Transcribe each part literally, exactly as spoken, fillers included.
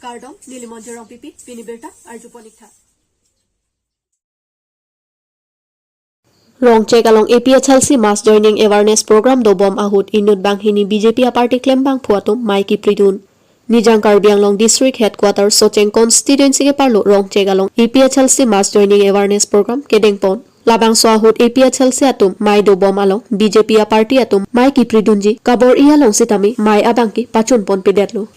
Kardom, neli Monjir Rongpipi, pini birta arjupon ik tha. Rongchek along A P H L C mass joining awareness program dobom ahut inut banghini B J P aparty klembangphu atum mei kipridun. Nijang Karbi Anglong District Headquarter Socheng Constituency keparlo Rongchek along A P H L C mass joining awareness program kedengpon. Labangso ahut A P H L C atum mei dobom along B J P aparty atum mei kipridunji kabor-i along sitame mei abangke pachunponpedetlo.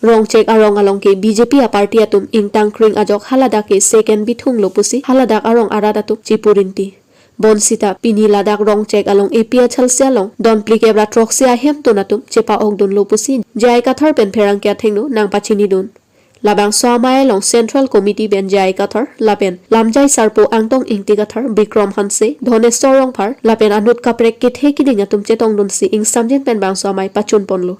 Rongchek arong along ke B J P aparty atum ingtangkring ajok haladak ke second bithung lo pusi haladak arong arat atum chipurinti. Bonsita pini ladak Rongchek along A P H L C along don phlikep ra throksi ahemtun atum chepa-okdunlo pusi J I Kathar pen pherangke athengno nangpachinidun. Labangso amei along Central Committee pen J I Kathar lapen Lamjai Sarpo Angtong Ingti Kathar, Bikram Hanse, Dhoneswar Rongphar lapen anut kaprek kethe keding atum chetongdunsi ingsamjin pen bangso amei pachunponlo.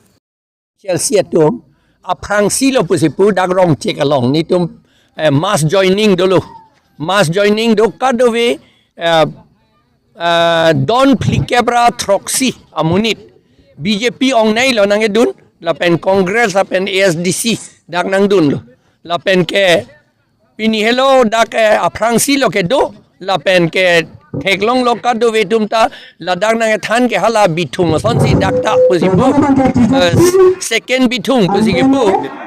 Chelsea atum aphrangsi lo pusi pu dak Rongchek along netum eh, mass joining dolo. Mass joining do kadove eh, eh, don phlikep ra throksi amonit B J P ongnei lo nangkedun, lapen Congress lapen A S D C dak nangdunlo. Lapen ke pini helo dak eh, aphrangsi lo kedo, lapen ke theklonglo kadove atum ta ladak nangkethan ke hala bithung asonsi dak ta pusi pu eh, second bithung pusi kepu,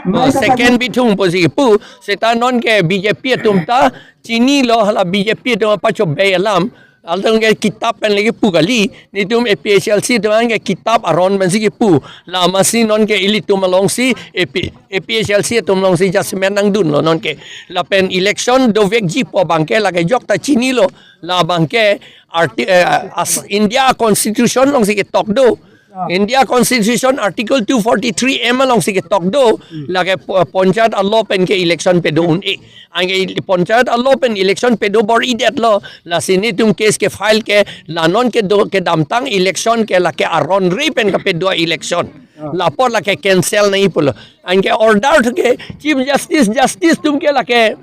eh, second bithung pusi kepu. Seta non ke B J P atum ta chinilo hala B J P atum apachobei alam. Along ke kitap pen lagi pu kali, netum A P H L C atum an ke kitap aron pensi kepu. Lamasi non ke ilitum alongsi A P, A P H L C atum alongsi judgment nangdunlo non ke. Lapen election dovekji pu abangke lake jok ta chinilo. Labangke arti, eh, as India Constitution alongsi ketok do. India Constitution Article two forty-three M alongsi ketok do. Lake po- ponchayat a-law pen ke election pedo un-e. Anke ponchayat a-law pen election pedo bor-idetlo. Lasi netum case ke file ke la non kedo kedamtang election ke lake aron re pen kapedo election. Lapor lake cancel nangji pulo. Anke order ke Chief Justice, Justice atum ke lake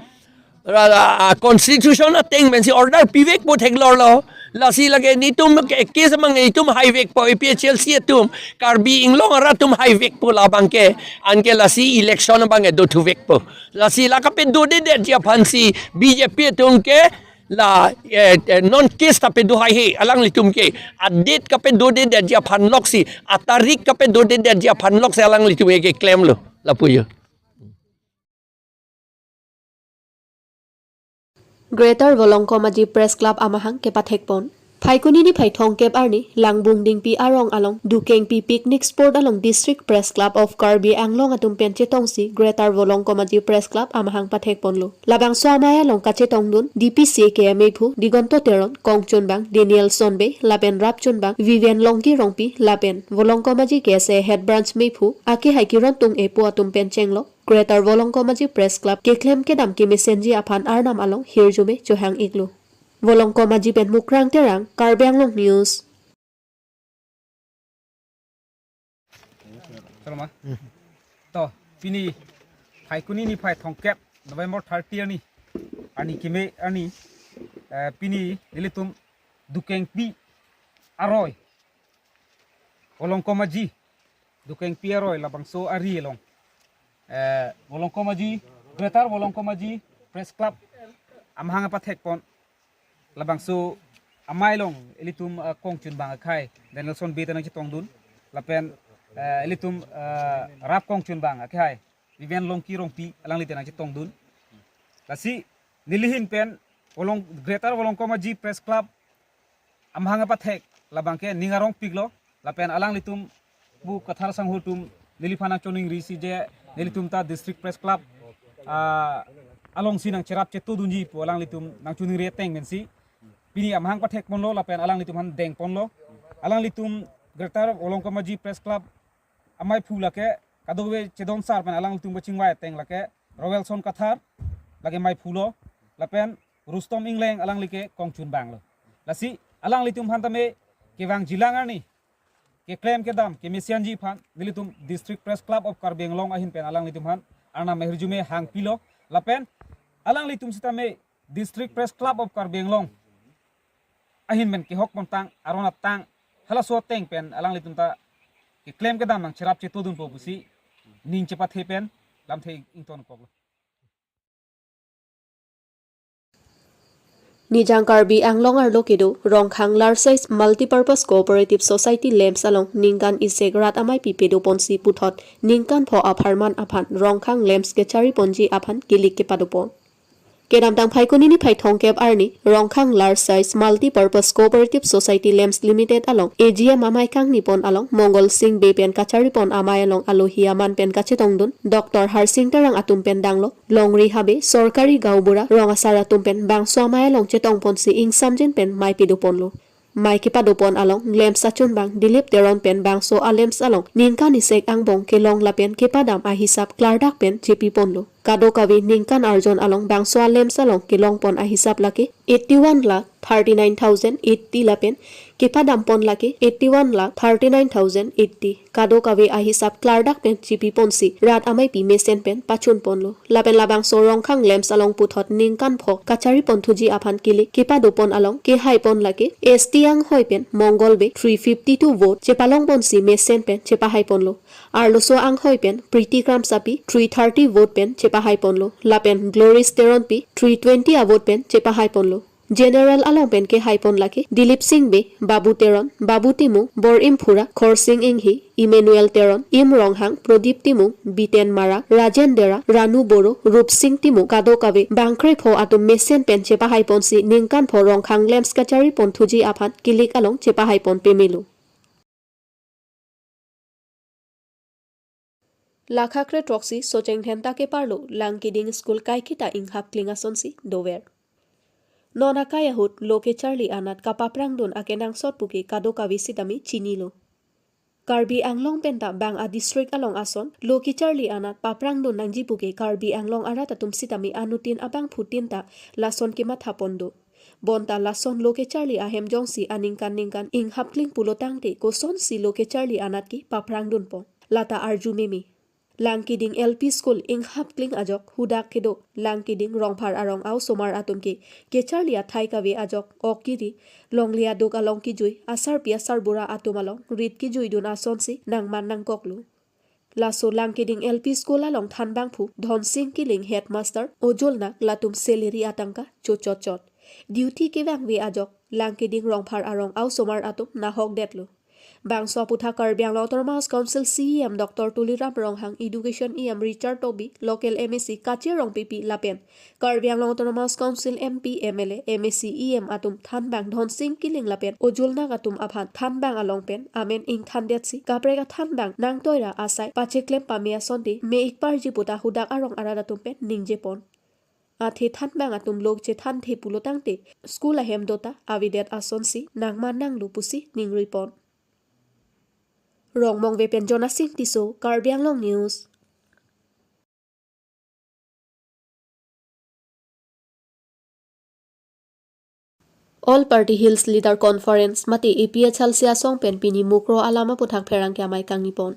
ra- ra- ah, Constitution ateng pensi order pivekpo theklonglo. Lasi lake netum ke case abang netum haivekpo, A P H L C atum, Karbi Anglong arat atum haivekpo labangke. Anke lasi election abangke dothuvekpo. Lasi la kapedodedetji aphansi B J P atum ke la eh, eh, non case ta pedo haihe alanglitum ke. A-date kapedodedetji aphan loksi, atarik kapedodedetji aphan loksi alanglitum ke klemlo. Lapu jo. Greater Volongkomaji Press Club amahang kepathekpon. Phaikuni niphai thomkep arni Langbung Dingpi arong along Dukengpi Picnic Spot along District Press Club of Karbi Anglong atum pen chetongsi Greater Volongkomaji Press Club amahang pathekponlo. Labangso amei along kachetongdun D P C A K meiphu Digonto Teron, kongchunbang Daniel Sonbe lapen rapchunbang Vivian Longki Rongpi lapen Volongkomaji K S A Head Branch meiphu akehai Kiron Tunge pu atum pen chenglok Greater Volongkomaji Press Club keklem kedam kemesenji aphan Arnam along hirjume chohang iklo. Volongkomaji pen Mukrang Terang, Karbi Anglong News. Saloma. To, pini Phaikuni niphai thomkep November thirty arni, arni keme arni, eh, pini nelitum Dukengpi aroi, Volongkomaji, Dukengpi aroi labangso ari along, eh, Volongkomaji, Greater Volongkomaji Press Club amahang apathekpon. Labangso amei along ilitum, eh, kongchunbang akhai Daniel Sonbe ta nangchetongdun, lapen, eh, ilitum, eh, rap kongchunbang akhai Vivian Longki Rongpi alangli ta nangchetongdun. Lasi neli ahin pen Volong, Greater Volongkomaji Press Club amahang apathek labangke ning arongpiklo, lapen alanglitum pu Kathar sangho atum neliphan nangchoningrisi je nelitum ta District Press Club, ah, alongsi nangcherap chetodunji pu alanglitum nangchoningri ateng pensi pini amahang pathekponlo lapen alanglitum aphan dengponlo. Alanglitum Greater Volongkomaji Press Club ameiphu lake kadokave chedonsar pen alanglitum kachingvai ateng lake Roelson Kathar, lake meiphulo, lapen Rustom Engleng, alangli ke kongchunbanglo. Lasi alanglitum aphan tame kevangjilang arni keklem kedam kemesenji aphan nelitum District Press Club of Karbi Anglong ahin pen alanglitum aphan Arnam ahirjume hangpilo, lapen alanglitum sitame District Press Club of Karbi Anglong ahin pen kehok pontang aron atang halaso ateng pen alanglitum ta keklem kedam nangcherap chetodunpo pusi ning chepathe pen lamthe ingtonkoklo. Nijang Karbi Anglong arlo kedo Rongkhang Large Size Multipurpose Cooperative Society LAMPS along ningkan isek rat amei pi pedoponsi puthot ningkan pho apharman aphan Rongkhang LAMPS kechariponji aphan kilik kepadopon. Kedamtang Phaikuni niphai thomkep arni Rongkhang Large Size Multipurpose Cooperative Society LAMPS Limited along A G M amei kangnipon along Mongol Sing Bey pen kacharipon amei along alohi aman pen kachetongdun Doctor Harsing Terang atum pen danglo Longri Habe, Sorkari Gaonbura, rong asar atum pen bangso amei along chetongponsi ingsamjin pen mei pedoponlo. Mei kepadopon along LAMPS achunbang Dilip Teron pen bangso a-LAMPS along ningkan isek angbong kelong lapen kepadam ahisap klardak pen chepiponlo. Kadokave ningkan arjon along bangso a-LAMPS along kelongpon ahisap lake eighty one lakh thirty nine thousand eighty lapen kepadampon lake eighty one lakh thirty nine thousand eighty. Kadokave ahisap klardak pen chepiponsi rat amei pi mesen pen pachunponlo. Lapen labangso Rongkhang LAMPS along puthot ningkan pho kacharipon thuji aphan kilik kepadopon along kehaipon lake S T anghoi pen Mongol Bey three fifty two vote chepalongponsi mesen pen chepahaiponlo. Arloso anghoi pen Priti Kramsapi three thirty vote pen chepahaiponlo. Lapen Glories Teronpi three twenty a-vote pen chepahaiponlo. General along pen kehaipon lake Dilip Sing Bey, Babu Teron, Babu Timung, Bor Imphura, Khorsing Inghi, Emmanuel Teron, Im Ronghang, Prodip Timung, Biten Marak, Rajen Dera, Ranu Boro, Rupsing Timung, kadokave bangkrepho atum mesen pen chepahaiponsi ningkan pho Rongkhang LAMPS kacharipon thuji aphan kilik along chepahaipon pemelo. Lakha kre throksi Socheng Dhenta keparlo Langkiding School kaiketa inghap kling asonsi dover. Non akai ahut lo kecharli anat kapaprangdun akenangsot puke kadokave sitame chinilo. Karbi Anglong penta bang a-district along ason lo kecharli anat paprangdun nangji puke Karbi Anglong arat atum sitame anuttin abangphutin ta lason kemathapon do. Bonta lason lo kecharli ahem jongsi aningkan ningkan inghap kling pulo tangte kosonsi lo kecharli anat ke paprangdunpo, lata arju meme. Langkiding L P School inghap kling ajok hudak kedo Langkiding Rongphar arong a-osomar atum ke kecharli athai kave ajok ok kiri, longle aduk along kejui, asarpi asarbura atum along rit kejuidun asonsi nangman nangkoklo. Laso Langkiding L P School along thanbangphu Dhonsing Killing headmaster ojulnak latum salary atangka chochotchot. Duty kevangve ajok Langkiding Rongphar arong a-osomar atum nahokdetlo. Bangso aputhak Karbi Anglong Autonomous Council C E M Doctor Tuliram Ronghang, Education E M Richard Tokbi, local M A C Kache Rongpipi lapen Karbi Anglong Autonomous Council M P, M L A, M A C, E M atum thanbang Dhonsing Killing lapen ojulnak atum aphan thanbang along pen amen ingthandetsi kaprek athanbang nangtoira asai pacheklem pame asonte me-ik parji puta hudak arong arat atum pen ningjepon. Athe thanbang atum lo chethanthe pulo tangte school ahem dota avedet asonsi nangman nanglo pusi ningripon. Rongmongve pen Jonasing Tisso, Karbi Anglong News. All Party Hills Leader Conference mate A P H L C asong pen pini Mukroh alam aputhak pherangke amei kangnipon.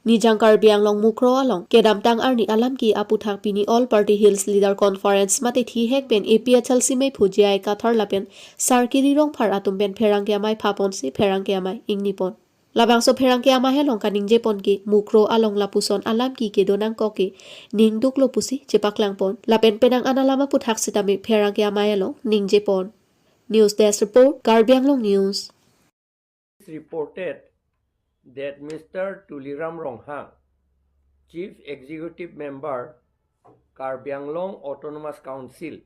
Nijang Karbi Anglong Mukroh along kedamtang arni alam ke aputhak pini All Party Hills Leader Conference mate thihek pen A P H L C meiphu J I Kathar lapen Sarkiri Rongphar atum pen pherangke amei phaponsi pherangke amei ingnipon. Labangso pherangke amei along kaningjepon ke Mukroh along lapuson alam ke kedo nangkok ke ningduklo pusi chepaklangpon. Lapen penang an alam aputhak sitame pherangke amei along ningjepon. News Desk Report, Karbi Anglong News. Reported that Mister Tuliram Ronghang, Chief Executive Member, Karbi Anglong Autonomous Council,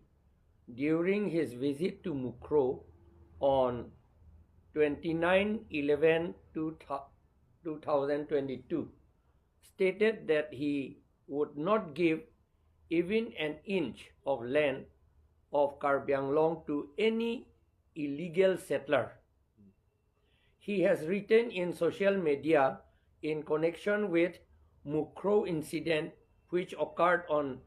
during his visit to Mukroh on twenty-nine eleven two thousand twenty-two, stated that he would not give even an inch of land of Karbi Anglong to any illegal settler. He has written in social media in connection with Mukroh incident, which occurred on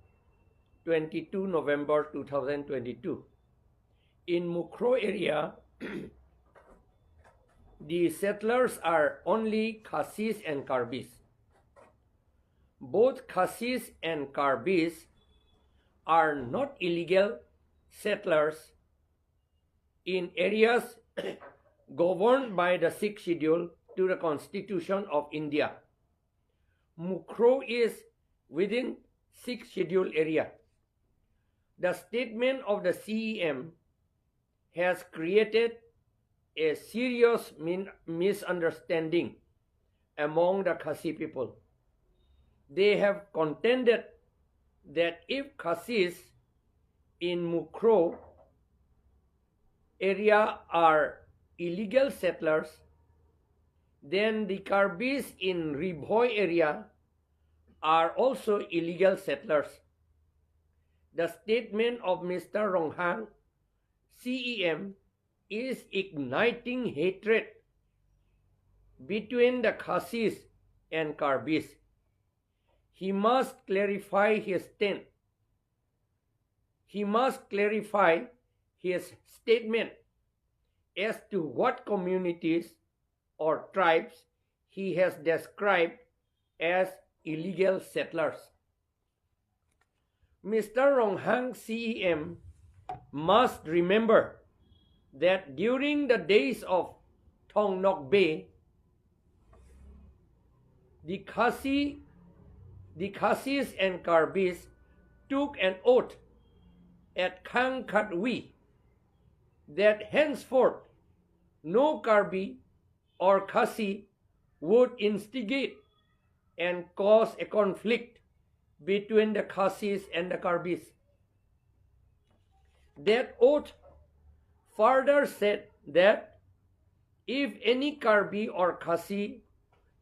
twenty-two November two thousand twenty-two. In Mukroh area, the settlers are only Khasis and Karbis. Both Khasis and Karbis are not illegal settlers in areas governed by the Sixth Schedule to the Constitution of India. Mukroh is within Sixth Schedule area. The statement of the C E M has created a serious min- misunderstanding among the Khasi people. They have contended that if Khasis in Mukroh area are illegal settlers, then the Karbis in Ri Bhoi area are also illegal settlers. The statement of Mister Ronghang, C E M, is igniting hatred between the Khasis and Karbis. He must clarify his stand. He must clarify his statement as to what communities or tribes he has described as illegal settlers. Mister Ronghang C E M must remember that during the days of Thong Nok Bey, the Khasi, the Khasis and Karbis took an oath at Khang Khat Wi that henceforth no Karbi or Khasi would instigate and cause a conflict between the Khasis and the Karbis. That oath further said that if any Karbi or Khasi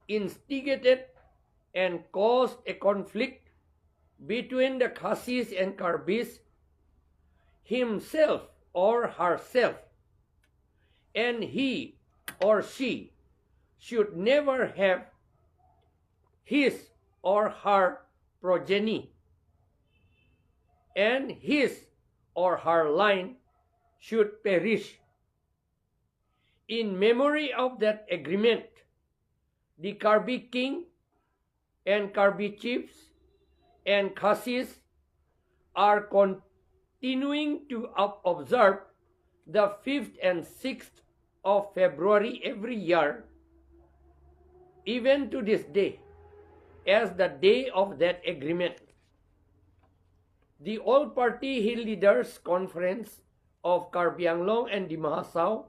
instigated and caused a conflict between the Khasis and Karbis, himself or herself, and he or she should never have his or her progeny, and his or her line should perish. In memory of that agreement, the Karbi king and Karbi chiefs and Khasis are continuing to ob- observe the fifth and sixth of February every year, even to this day, as the day of that agreement. The All Party Hill Leaders Conference of Karbi Anglong and Dima Hasao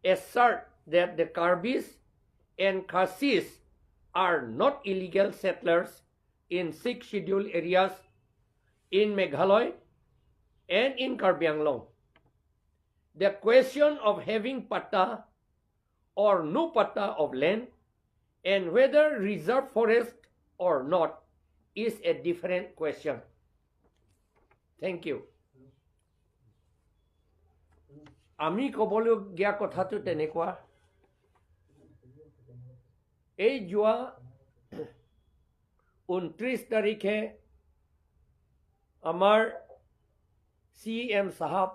assert that the Karbis and Khasis are not illegal settlers in Sixth Schedule areas in Meghalaya and in Karbi Anglong. The question of having patta or no patta of land and whether reserve forest or not is a different question. Thank you. আমি ক'বলগীয়া কথাটো তেনেকুৱা। এই যোৱা ঊনত্ৰিশ তাৰিখে আমাৰ C M চাহাব